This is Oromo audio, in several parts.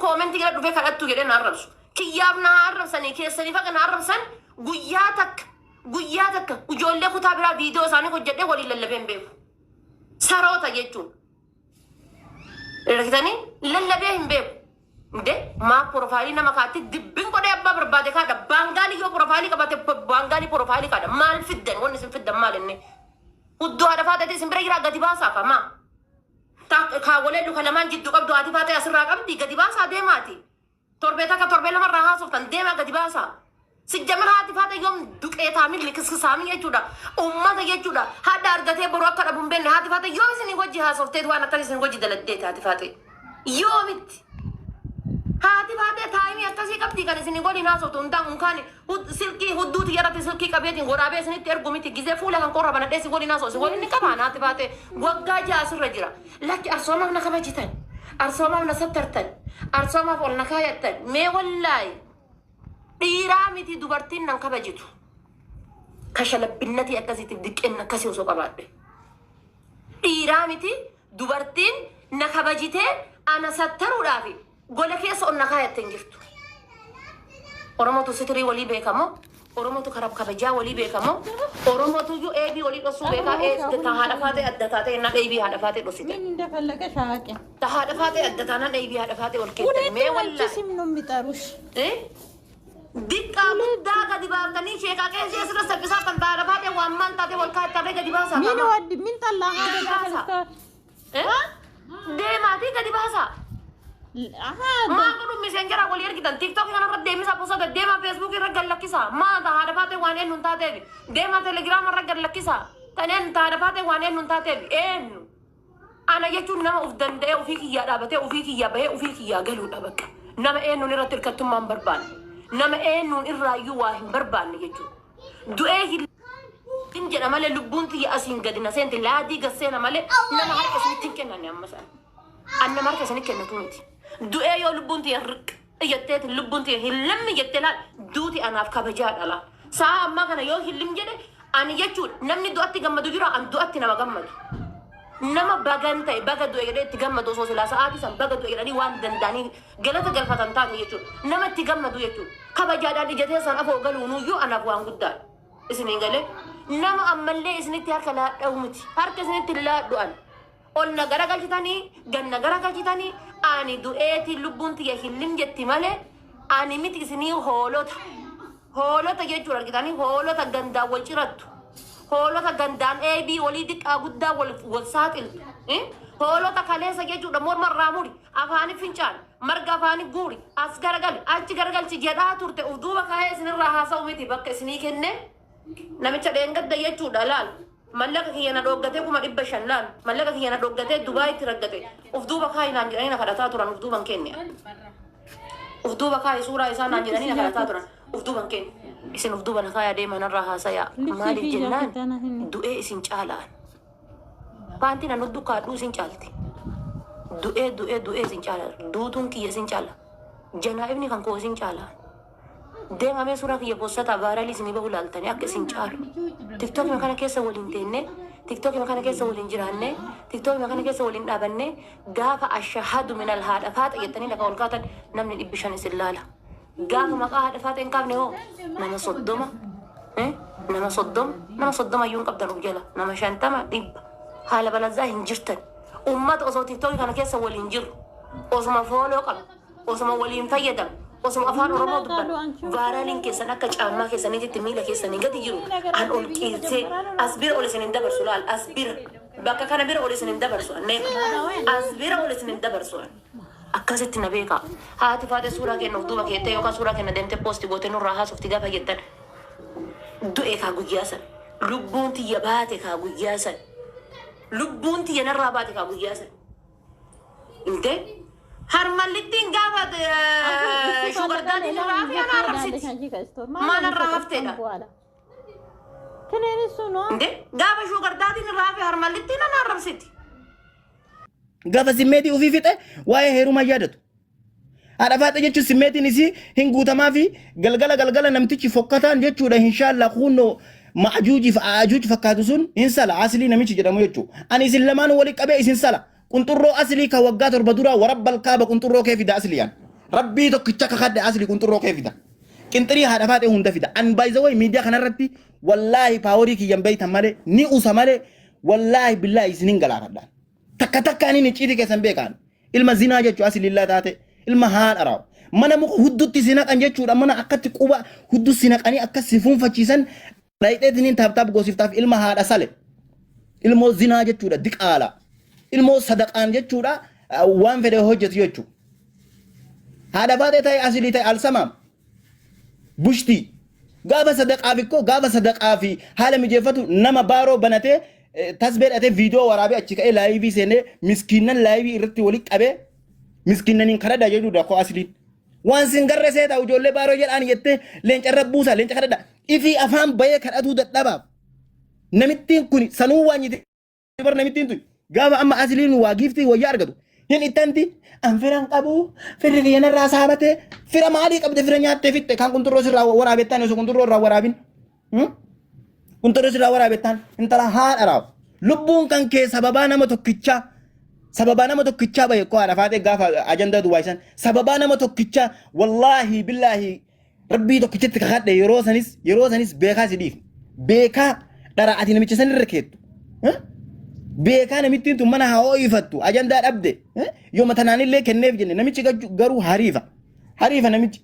Koomentii gara dhufee kadhattu jedhee na arrabsu. Kiyyaaf na haa arrabsanii keessaniif haga na arrabsan guyyaa takka guyyaa takka ijoollee kutaa biraa viidiyoo isaanii hojjedhee waliin lallabee hin beeku. Saroota jechuun. Argitanii lallabee hin beeku. Inde maa porofaayilii nama kaatti dibbin godhee abbaa barbaade kaadha. Baangaalii yoo porofaayilii qabate baangaalii porofaayilii kaadha. Maal fiddan wanni isin fiddan maal inni? Hudduu haadha faaxeetii isin bira jiraa gadi baasaa maa? Kaawwalee luka lamaan jidduu qabdu haati faaxee asirraa qabdi gadi baasaa deemaati. Torbee takka torbee lamarraa haasoftan deemaa gadi baasaa. Sijjamir haati faaxee yoom duqeetaami likiskisaami jechuudha. Uummata jechuudha. Hadha argatee boru akka dhabu hin beekne haati faaxee yoom isin wajji haasofteet waan akkas isin wajji daladdeet haati faaxee. Yoomitti. Haati faaxee taayimii akkasii qabdi kan isin waliin haasoftu hundaan unkaan silkii hudduu tiyyarratti silkii qabeetiin waraabee isinitti ergu miti gizee fuula kan qorra banadhee isin waliin haasoftu isin waliin ni qabaan haati faaxee waggaa ja'a asirra jira. Lakki arsoomaaf na kabajitan arsoomaaf na sattartan arsoomaaf ol na kaayattan mee wallaahi dhiiraa miti dubartiin nan kabajitu. Kashalabbinnati akkasiitiif diqqeenna akkasii osoo qabaadhe. Dhiiraa miti dubartiin na kabajitee ana sattaruudhaaf gola keessa ol na kaayatte hin jirtu. Oromootu sitirii walii beekamoo? Oromootu karaa kabajaa walii beekamoo? Oromootu iyyuu eebii walii dhossuu beekaa ee ta haadha faatee adda taatee innaan eebii haadha faatee dhossite. ምን እንደፈለገሽ አያውቅም። Ta haadha faatee adda taanaan eebii haadha faatee ol keettan. Mee ሁለቱም አንቺ wallaahi. ስም ነው የሚጠሩሽ። Eh? Diqqaa guddaa gadi baaftanii sheekaa keessi asirra saffisaa kan ta haadha faatee waan maal taatee wal kaa'attarree gadi baasaa. ምን ወድ ምን ጠላ Gadi baasaa. Eh? Deemaatii gadi baasaa. Maal godhuun miseenjaraa walii ergitan tiiktookii kanarra deemisa posa gad deemaa feesbuukii irra gad lakkisaa maa ta haadha faatee waan eenyu hin taateef deemaa telegiraama irra gad lakkisaa tan eenyu ta haadha faatee waan eenyu hin taateef eenyu ana jechuun nama uf danda'ee ofii kiyyaa dhaabatee ofii kiyyaa bahee ofii kiyyaa galuudha bakka nama eenyuun irratti hirkattummaa hin barbaanne nama eenyuun irraayyuu waa hin barbaanne jechuudha du'ee hin hin jedha malee lubbuun tiyya asiin gadi na seente laadii gad seena malee nama harka isinitti hin kennanne amma sana. An nama harka isinitti kennatu miti. Du'ee yoo lubbuun tiyya riq jetteeti lubbuun tiyya hin lammi jettee laal duuti anaaf kabajaa dhala. Sa'a ammaa kana yoo hin lim jedhe ani jechuudha namni du'atti gammadu jira an du'atti nama gammadu. Nama bagan ta'e baga du'e jedhee itti gammadu osoo silaa sa'aatii san baga du'e jedhanii waan danda'anii galata galfatan taate jechuudha. Nama itti gammadu jechuudha. Kabajaadhaan ija teessan afoo galuunuyyuu anaaf waan guddaadha. Isiniin galee nama ammallee isinitti harka laadha'u miti. Harka isinitti hin laadhu ani. Ol na garagalchitanii gad na garagalchitanii ani du'eetii lubbuun tiyya hillim jetti malee ani miti isinii hoolota. Hoolota jechuudha argitanii hoolota gandaan wal cirattu. Hoolota gandaan eebii walii diqqaa guddaa wal wal saaxiltu. Eh? Hoolota kaleessa jechuudha morma irraa muri afaani fincaan marga afaani guuri as garagali achi garagalchi jedhaa turte uf duuba kaa'ee isinirraa haasa'u miti bakka isinii kenne namicha dheengadda jechuudha laal mallaqa kiyya na dhooggatee 500,000 laal mallaqa kiyya na dhooggatee Dubaayitti raggate uf duuba kaa'i naan jedhanii na kadhataa turan uf duuban kenne uf duuba kaa'i suuraa isaa naan jedhanii na kadhataa turan uf duuban kenne isin uf duuba na kaayaa deema narraa haasayaa maaliif jennaan du'ee isin caalaan paantiin an hudduu kaadhuu isin caalti du'ee du'ee du'ee isin caala duutuun kiyya isin caala janaa'ibni kan koo isin caala Deemaa mee suuraa kiyya possataa vaayiraalii isinii bahu laaltanii akka isin caalu. Tiktookima kana keessa waliin teennee, tiktookima kana keessa waliin jiraannee, tiktookima kana keessa waliin dhaabannee gaafa ashahadu minal haadha faaxa jettanii lafa ol kaatan namni 500 isin laala. Gaafa maqaa haadha faaxa hin kaafne hoo nama 30 eh, nama 30 nama 30 iyyuu hin qabdan of jala nama 50 100 haala balazaa hin jirtan. Ummata osoo tiktookii kana keessa waliin jirru osuma fooloo qabna. Osuma waliin fayyadamnu, osuma afaan Oromoo dubbannu, vaaraaliin keessan akka caammaa keessaniititti miila keessanii gadi jiru an ol qiilsee as bira ol isin hin dabarsu laal as bira bakka kana bira ol isin hin dabarsu an neema as bira ol isin hin dabarsu an akkasitti na beekaa haati faate suuraa kenna of duuba keettee yookaan suuraa kenna deemtee poosti goote nurraa haasofti gaafa jettan du'e kaa guyyaa san lubbuun tiyya baate kaa guyyaa san lubbuun tiyya narraa baate kaa guyyaa san Inte harmallittiin gaafa shugar daadii irraa hafe ana arrabsiti. Maal irraa hafteedha? Inte gaafa shugar daadiin irraa hafe harmallittiin ana arrabsiti. Gaafa simmeetii ofii fixe waa'ee heerumaa yaadatu. Haadha faaxee jechuun simmeetiin isii hin guutamaa fi galgala galgala namtichi fokkataan jechuudha inshaalla kunnoo ma'ajuujiif a'ajuuj fakkaatu sun hin sala aslii namichi jedhamu jechuudha. Ani isin lamaan wali qabee isin sala. Qunxurroo aslii ka waggaa 7 duraa warabbal kaaba qunxurroo kee fida asliyaan. Rabbii tokkicha kakadhe, asli qunxurroo kee fida. Qinxirii haadha faatee hunda fida. An by the way, miidiyaa kanarratti wallaahi power kiyyan beeytan malee, ni usa malee, wallaahi billaahi isinin galaafadha. Takka takka ani icciitii keessan beekaan. Ilma zinaa jechuu asli lillaa taate, ilma haadha raawu. Mana muka huddutti si naqan jechuudha. Mana akkatti quba huddu si naqanii akkas si fuunfachiisan dhayxeetiniin tap tap goosiftaaf, ilma haadha sale. Ilmoo zinaa jechuudha, diqaala. Ilmoo sadaqaan jechuudha, waan fedhe hojjetu jechuudha. Haadha faatee ta'e, asilii ta'e, alsamaam. Bushtii. Gaafa sadaqaaf ikkoo, gaafa sadaqaa fi haala mijeeffatu, nama baaroo banatee tasbee dhatee viidiyoo waraabee achi ka'ee live seenee miskiinnan live irratti walitti qabee miskiinnaniin kadhadha jedhudha koo asliin. Waan sin garre seeta, ijoollee baaroo jedhaan jettee leenca irra buusa, leenca kadhadha. Ifii afaan bahee kadhatuu dadhabaaf. Namittiin kun sanuu waan jette bar, namittiin tun gaafa amma asliin waa giiftii wayyaa argatu hin ittanti, an fira hin qabu, firri kiyya narraa saamate. Fira maalii qabde? Fira nyaattee fixxe. Kan qunxurroo sirraa waraabettaan, osoo qunxurroo irraa waraabin qunxurroo sirraa waraabettaan, intala haadha raawu. Lubbuun kan kee sababaa nama tokkichaa, sababaa nama tokkichaa bahe koo. Haadha faatee gaafa ajandaa duwwaayisan sababaa nama tokkichaa, wallaahi billaahi, rabbii tokkichatti kakadhe, yeroo sanis beekaa si dhiifne. Beekaa dhara ati namicha san irra keettu. Beekaa namittiin tun mana haa ho'ifattu, ajandaa dhabde yooma tanaanillee kenneef jenne. Namichi garuu hariifa hariifa. Namichi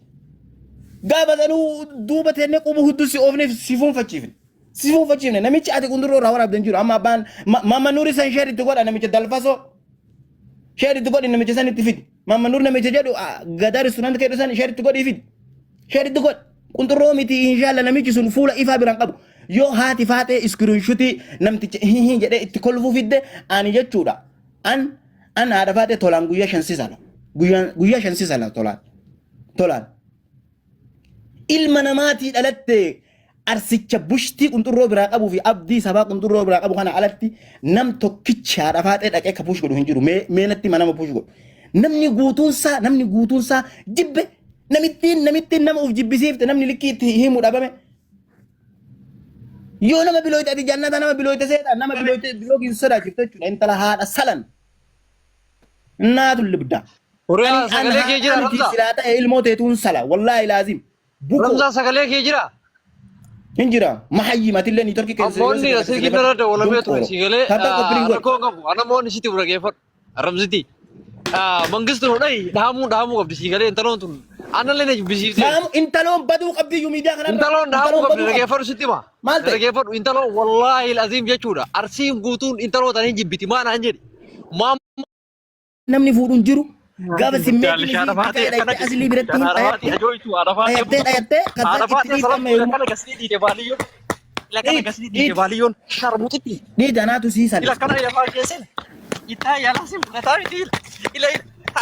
gaafa sanuu duuba teennee quba hudduu si oofneef si fuunfachiifne, si fuunfachiifne. Namichi ati qundurroo irraa waraabdan jiru amma abbaan Mamma Nuuri san share itti godha. Namicha dalfasoo share itti godhi, namicha san itti fidi. Mamma Nuur namicha jedhu, gadaa restaurant kedhu san share itti godhii fidi, share itti godhi. Qunxurroo miti, inshaalla namichi sun fuula ifaa biraan qabu. Yoo haati faatee screenshot namticha hihi jedhee itti kolfuu fidde, ani jechuudha, an haadha faatee tolaan guyyaa 5 sisala, guyyaa 5 sisala tolaan tolaan. Ilma namaatii dhalatte arsicha bushtii qunxurroo biraa qabuu fi abdii sabaa qunxurroo biraa qabu kana alatti nam tokkichi haadha faaxee dhaqee ka push godhu hin jiru. Mee natti hima, nama push godhu. Namni guutuunsaa jibbe. Namittiin nama uf jibbisiifte, namni likkii itti himu dhabame. Yoo nama bilooyte, ati jannata nama bilooyte seeta, nama bilooyte bilookiin sodaachifte jechuudha, intala haadha salan. Naatu libda. Horiyaa, sagalee kee jira, Ramzaa. Silaa ta'e ilmoo teetuun sala, wallaahi laazim. Bukoo. Ramzaa, sagalee kee jira. Hin jira. Mahayyi matillee network keessa. Ammoonni silkiin irra dabalamee ture si galee Tap tap copy link godhi. rakkoo qabu. Anamoonni sitti bira geeffadhu. Ramziti. Mangistu nu dhahi, dhahamuu dhahamuu qabdi si galee intaloon tun. Anallee na jibbisiifte. Maamu, intaloon baduu qabdi iyyuu miidiyaa kanarra. Intaloon dhahamuu qabdi, baduu qabdi. dhageeffadhu, sitti hima. Maal ta'e? Dhageeffadhu, intaloon wallaahi aziim jechuudha. Arsiin guutuun intaloo tana hin jibbiti, maa naan jedhi. Maa Namni fuudhu hin jiru. Gaafa simmeetiin Jaalli isii Arafaatee dhaqee akkana dhaqxee asilii biratti hin Arafaatee dhayatte. ajooytu Arafaatee Dhayattee dhayattee kazzaa itti Arafaatee dhiifama salam heeruma. kana gasni dhiite baaliyoon. Ila kana gasni dhiite Dhiiti. baaliyoon sharmuxitti. Dhiiti, anaatu sii Ila salisa. kana yafaa keessan ittaa yaalaa si fudhataa miti. Ila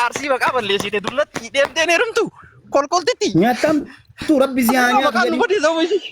arsii maqaa balleessite, dullatti deemteen heerumtu kolkoltitti. Nyaatamtu, rabbi si haa nyaatu Maqaan nu jedhi. badii sababa ishee.